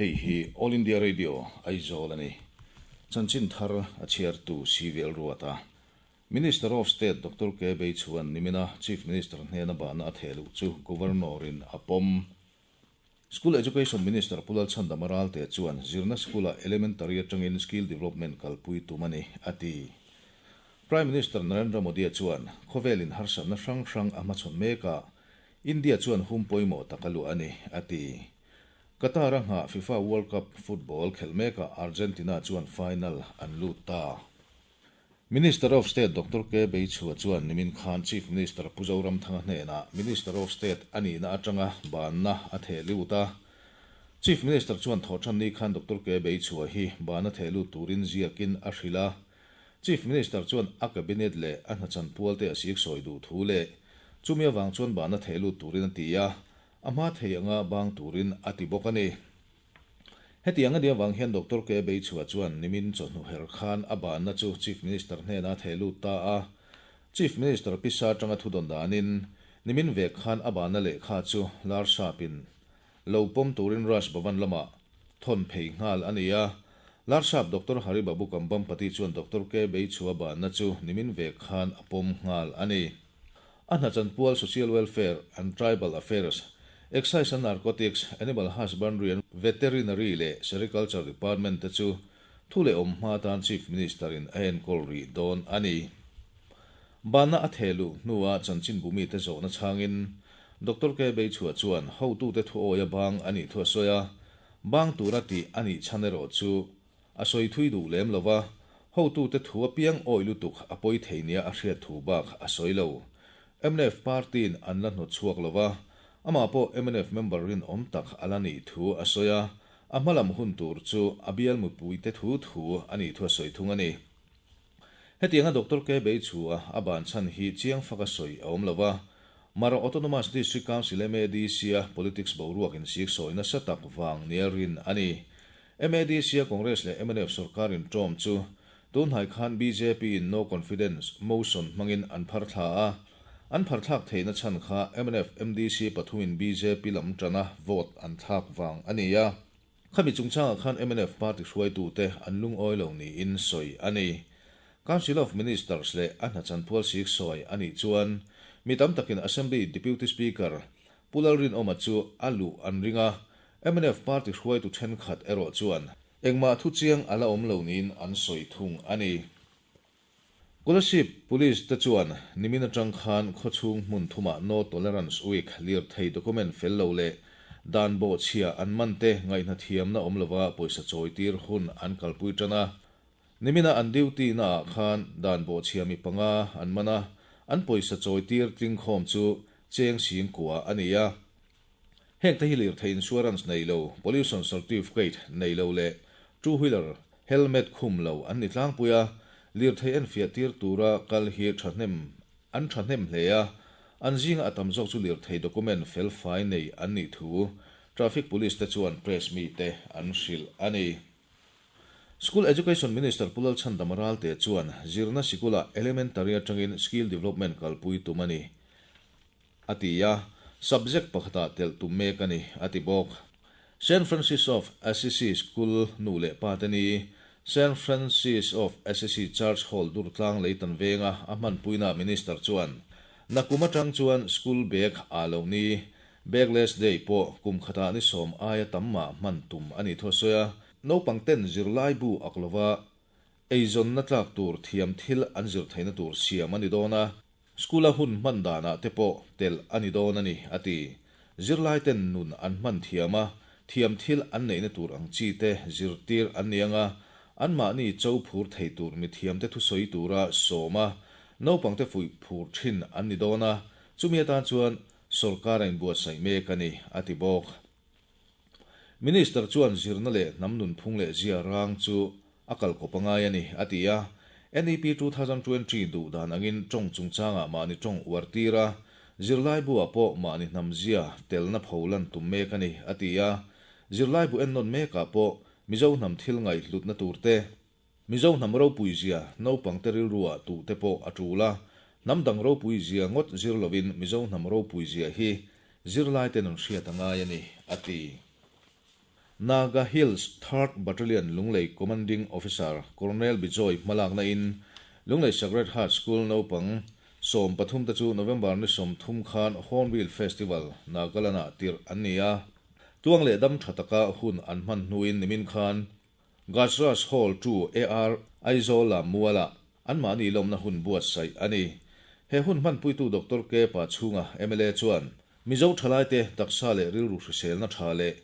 Hei hi All India Radio Aizawl a ni. Chanchin thar a chhiartu CVL Ruata. Minister of State Doctor K Beichuan nimina Chief Minister hnena bahna a theh luh chu Governor-in a pawm. School Education Minister Pu Lalchhandama Ralte chuan zirna school-ah elementary atangin skill development kalpui tum a ni, a ti. Prime Minister Narendra Modi-a chuan khawvelin harsatna hrang hrang a hmachhawn mekah India chuan hum pawimawh tak a luah a ni, a ti. Qatar-a nghah FIFA World Cup football khelh mekah Argentina chuan final an lut ta. Minister of State Doctor K Beichhua chuan nimin khan Chief Minister Pu Zoramthanga hnenah Minister of State a nihna atanga banna a theh lut a. Chief Minister chuan thawhṭanni khan Doctor K Beichhua hi banna theh lut turin ziakin a hrilh a. Chief Minister chuan a Cabinet leh a hnachan pualte a siksawi duh thu leh chumi avang chuan banna theh lut turin a ti a, a hma thei anga bang turin a ti bawk a ni. Hetiang a nih avang hian Doctor K Beichhua chuan nimin chawhnu her khan a banna chu Chief Minister hnenah a theh lut ta a. Chief Minister pisa atanga thudawn danin nimin vek khan a banna lehkha chu Larsapin lo pawm turin Raj Bhavan lamah thawn phei nghal a ni a. Larsap Doctor Hari Babu Kambampati chuan Doctor K Beichhua banna chu nimin vek khan a pawm nghal a ni. A hna chanpual Social Welfare and Tribal Affairs, Excise and Narcotics, Animal Husbandry and Veterinary leh Sericulture Department te chu thu leh awm hma atan Chief Minister in a enkawl rih dawn a ni. Banna a theh luh hnua chanchinbu mite zawhna chhangin Doctor K Beichhua chuan hotute thu awia bang a nih thu a sawi a, bang tura tih a nih chhan erawh chu A sawi thui duh lem lo va, hotute thu apiang awih lutuk a pawi thei nia a hriat thu bak a sawi lo. Mnf party-in an la hnawt chhuak lo va, amah pawh mnf member rinawm tak a la nih thu a sawi a, a hmalam hun tur chu a bial mipuite thu thu a nih thu a sawi thung a ni. Hetianga Doctor K Beichhua a ban chhan hi chiang faka sawi a awm lo va, Mara Autonomous District Council, MADC, a politics boruak insik sawi nasa tak vang nia rin a ni. MADC-a Congress leh mnf sorkar inṭawm chu tunhnai khan BJP-in no confidence motion hmangin an phar thla a, an phar thlak theihna chhan kha mnf MDC pathumin bjp lam ṭana vote an thlak vang a ni a. Khami chungchangah khan mnf party hruaitute an lungawi lo niin sawi a ni. Council of Ministers leh a hna chanpual sik sawi a nih chuan mi tam takin Assembly Deputy Speaker Pu Lalrinawma chu a luh an ring a, mnf party hruaitu thenkhat erawh chuan engmah thu chiang a la awm lo niin an sawi thung a ni. Kolasib Police te chuan nimin atang khan khawchhung hmun thumah No Tolerance Week lirthei document fel lo leh dan bawhchhia an man te ngaihnathiamna awm lova pawisa chawi tir hun an kalpui tan a. Nimina an duty naah khan dan bawhchhia mi panga an man a, an pawisa chawi tir tlingkhawm chu cheng sing kua a ni a. Heng te hi lirthei insurance nei lo, pollution certificate nei lo leh two wheeler helmet khum lo an ni tlangpui a, lirthei enfiah tir tura kal hi thahnem an thahnem hle a, an zinga a tam zawk chu lirthei document fel fai nei an nih thu traffic police te chuan press mite an hrilh a ni. School Education Minister Pu Lalchhandama Ralte chuan zirna sikula elementary atangin skill development kalpui tum a ni. A ti a, subject pakhatah telh tum mek a ni, a ti bawk. Saint Francis of Assisi School nu leh pa te ni, Saint Francis of Assisi Church Hall Durtlang Leitan venga a hmanpuina Minister chuan, Nakum atang chuan school bag ah lo ni, Bagless Day pawh kum khatah ni sawm aia tam mah hman tum a nih thu a sawi a. Naupang ten zirlai bu ak lova eizawnna tlak tur thiam thil an zir theihna tur siam a ni dawn a. School-a hun hman danah te pawh telh a ni dawn a ni, a ti. Zirlaiten nun an hman thiam a, thiam thil an neihna tur ang chi te zirtir an ni ang a, anmahni cho phur thei tur mithiamte thusawi tura sawm a, naupangte fuih phur thin an ni dawn a, chumi atan chuan sawrkar a inbuatsaih mek a ni, a ti bawk. Minister chuan zirna leh hnam nunphung leh zia rang chu a kalkawp a ngai a ni, a ti a. NEP 2020 duh dan angin tawng chungchangah mahni tawng uar tir a, zirlaibu ah pawh mahni hnam zia telna pho lan tum mek a ni, a ti a. Zirlaibu ennawn mekah pawh Mizo hnam thil ngaihhlutna tur te, Mizo hnam ropui zia naupangte rilruah tuh te pawh a tul a, hnam dang ropui zia ngawt zir lovin Mizo hnam ropui zia hi zirlaiten an hriat a ngai a ni, a ti. Naga Hills Third Battalion Lunglei Commanding Officer Colonel Bijoy hmalakna in Lunglei Sacred Heart School naupang 13 te chu November ni 30 khan Hornbill Festival Nagaland ah tirh an ni a. Tluang leh dam tha taka hun an hman hnuin nimin khan Gajraj Hall 2 AR Aizawl ah mualah anmahni lawmna hun buatsaih a ni. He hun hmanpuitu Doctor K Pachhunga mla chuan Mizo thalaite taksa leh rilru hriselna tha leh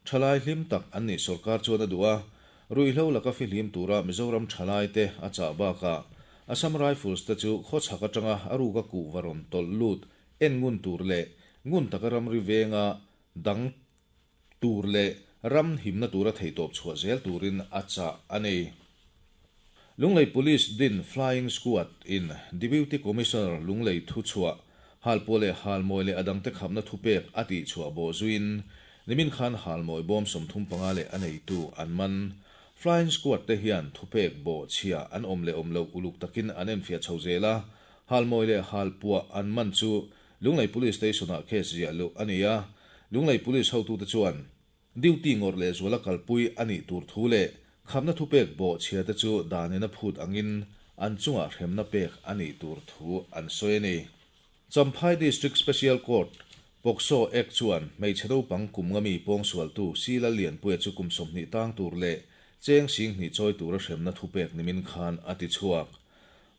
thalai hlim tak an nih sorkar chuan a duh a, ruihhlo laka fihlim tura Mizoram thalaite a chah bakah Assam Rifles te chu khawchhak atanga a ruka kuhva rawn tawlh lut en ngun tur leh ngun taka ramri venga dang tur leh ram himna tura theihtawp chhuah zel turin a chah a ni. Lunglei Police din Flying Squad in Deputy Commissioner Lunglei thuchhuah Halpuah leh Halmawi leh a dangte khapna thupek a tihchhuah bawh zuiin nimin khan Halmawi bawm 35 leh a neitu an man. Flying Squad te hian thupek bawh chhia an awm leh awm loh uluk takin an enfiah chho zel a, Halmawi leh Halpuah an man chu Lunglei Police Station-ah case ziah luh a ni a, Lunglei Police hotute chuan duty ngawrh leh zuala kalpui a nih tur thu leh khamna thupek bawh chhia te chu danin a phut angin an chungah hremna pek a nih tur thu an sawi a ni. Champhai District Special Court, POCSO Act chuan hmeichhe naupang kum nga mi pawngsualtu Sila Lianpuia chu kum 20 tang tur leh cheng 20,000 chawi tura hremna thupek nimin khan a ti chhuak.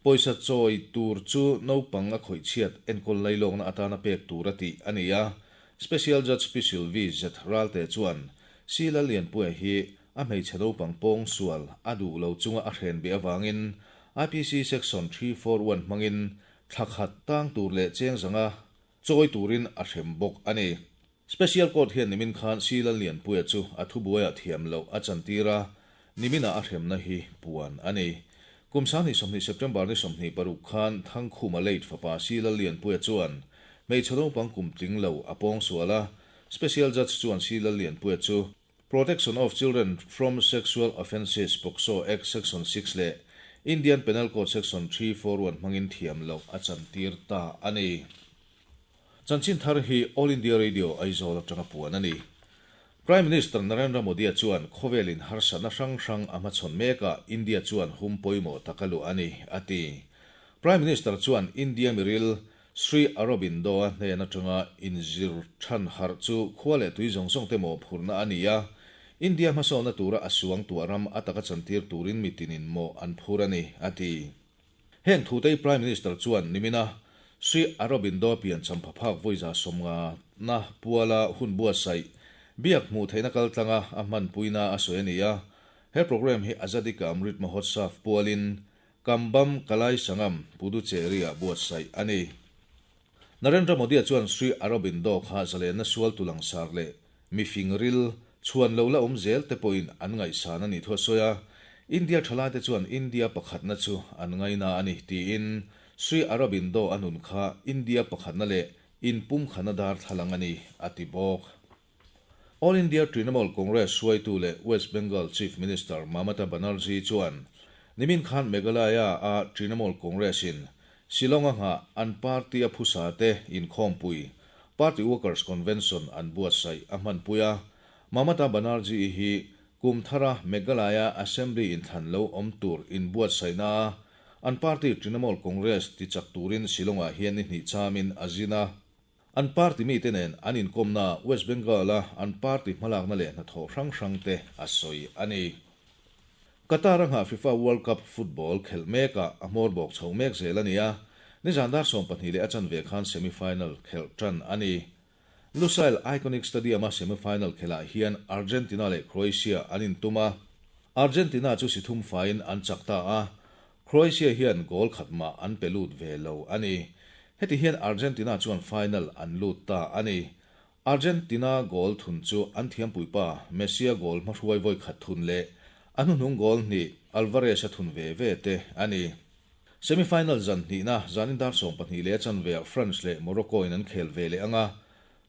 Pawisa chawi tur chu naupang a khawih chhiat enkawl lailawkna atana pek tur a tih a ni a, Special Judge Pi Sylvie Zet Ralte chuan Sila Lianpuia hi a hmeichhe naupang pawng sual a duh lo chunga a hren beh avangin IPC Section 341 hmangin thla khat tang tur leh cheng zanga chawi turin a hrem bawk a ni. Special Court hian nimin khan Sila Lianpuia chu a thubuaiah thiam loh a chantir a, niminah a hremna hi puan a ni. Kum 2020 September ni 26 khan Thangkhuma late fapa Sila Lianpuia chuan hmeichhe naupang kum tling lo a pawng sual a, Special Judge chuan Sila Lianpuia chu Protection of Children from Sexual Offences, POCSO, Act Section 6 leh Indian Penal Code Section 341 hmangin thiam loh a chantir ta a ni. Chanchin thar hi All India Radio Aizawl atanga puan a ni. Prime Minister Narendra Modi-a chuan khawvelin harsatna hrang hrang a hmachhawn mekah India chuan hum pawimawh tak a luh a ni, a ti. Prime Minister chuan India miril Sri Aurobindo-a hnen atanga inzir than harh chu khua leh tui zawng zawng te mawhphurhna a ni a, India hmasawnna tura a suang tuah ram a taka chantir turin mitinin mawh an phur a ni, a ti. Heng thutei Prime Minister chuan nimina Sri Aurobindo pian champha phak vawiza 50 na puala hun buatsaih biak hmuh theihna kaltlanga a hmanpuina a sawi a ni a, he programme hi Azadi Ka Amrit Mahotsav pualin Kambam Kalai Sangam Puducherry-ah buatsaih a ni. Narendra Modi-a chuan Sri Aurobindo kha zalenna sual tu langsar leh mifing ril chhuan lo la awm zel te pawhin an ngaihsan a nih thu a sawi a, India thalaite chuan India pakhatna chu an ngaina a ni tiin Sri Aurobindo a nun kha India pakhatna leh inpumkhatna darthlalang a ni a ti bawk. All India Trinamool Congress hruaitu leh West Bengal Chief Minister Mamata Banerjee chuan nimin khan Meghalaya a Trinamool Congress in Shillong a nghah an party a phusa te inkhawmpui Party Workers Convention an buatsaih a hmanpui a. Mamata Banerjee hi kum thara Meghalaya Assembly inthlan lo awm tur inbuatsaihna a an party Trinamool Congress tichak turin Shillong ah hian ni hnih chamin a zin a. An party mite nen an inkawmna West Bengal-a an party hmalakna leh hnathawh hrang hrangte a sawi a ni. Qatar a nghah FIFA World Cup football khelh mekah a hmawr bawk chho mek zel a ni a, nizan dar 12 leh a chanve khan semi-final khelh tan a ni. Lusail Iconic Stadium-a semi-final khelhah hian Argentina leh Croatia an intum a, Argentina chu si thum faiin an chak ta a, Croatia hian goal khat mah an pe lut ve lo a ni. Heti hian Argentina chuan final an lut ta a ni. Argentina goal thun chu an thiampuipa Messi-a goal hmahruai vawi khat thun leh a hnuhnung goal hnih Alvarez-a thun ve ve te a ni. Semi-final zan hnihna zanin dar 12 leh a chanveah France leh Morocco in an khel ve leh ang a,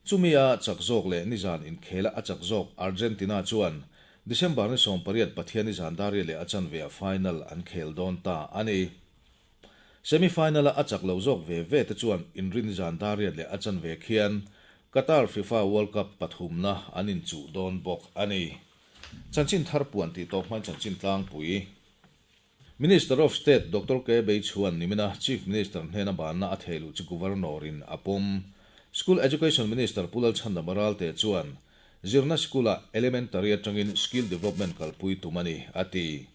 chumi a chak zawk leh nizan inkhela a chak zawk Argentina chuan December ni 18 Pathian zan dar riat leh a chanveah final an khel dawn ta a ni. Semi-final-a a chak lo zawk ve ve te chuan inrin zan dar riat leh a chanve khian Qatar FIFA World Cup pathumna an inchuh dawn bawk a ni. Chanchin thar puan tih tawp hmain chanchin tlangpui. Minister of State Doctor K Beichuan nimina Chief Minister hnena banna a thehluh chu Governor-in a pawm. School Education Minister Pu Lalchhandama Ralte chuan zirna sikula elementary atangin skill development kalpui tum a ni, a ti.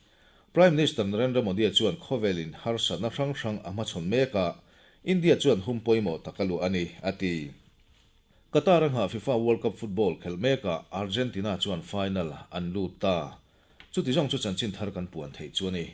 Prime Minister Narendra Modi-a chuan khawvelin harsatna hrang hrang a hmachhawn mek a, India chuan hum pawimawh tak a luah a ni, a ti. Qatar a nghah FIFA World Cup football khelh mekah Argentina chuan final an lut ta. Chuti zawng chu chanchin thar kan puan theih chu a ni.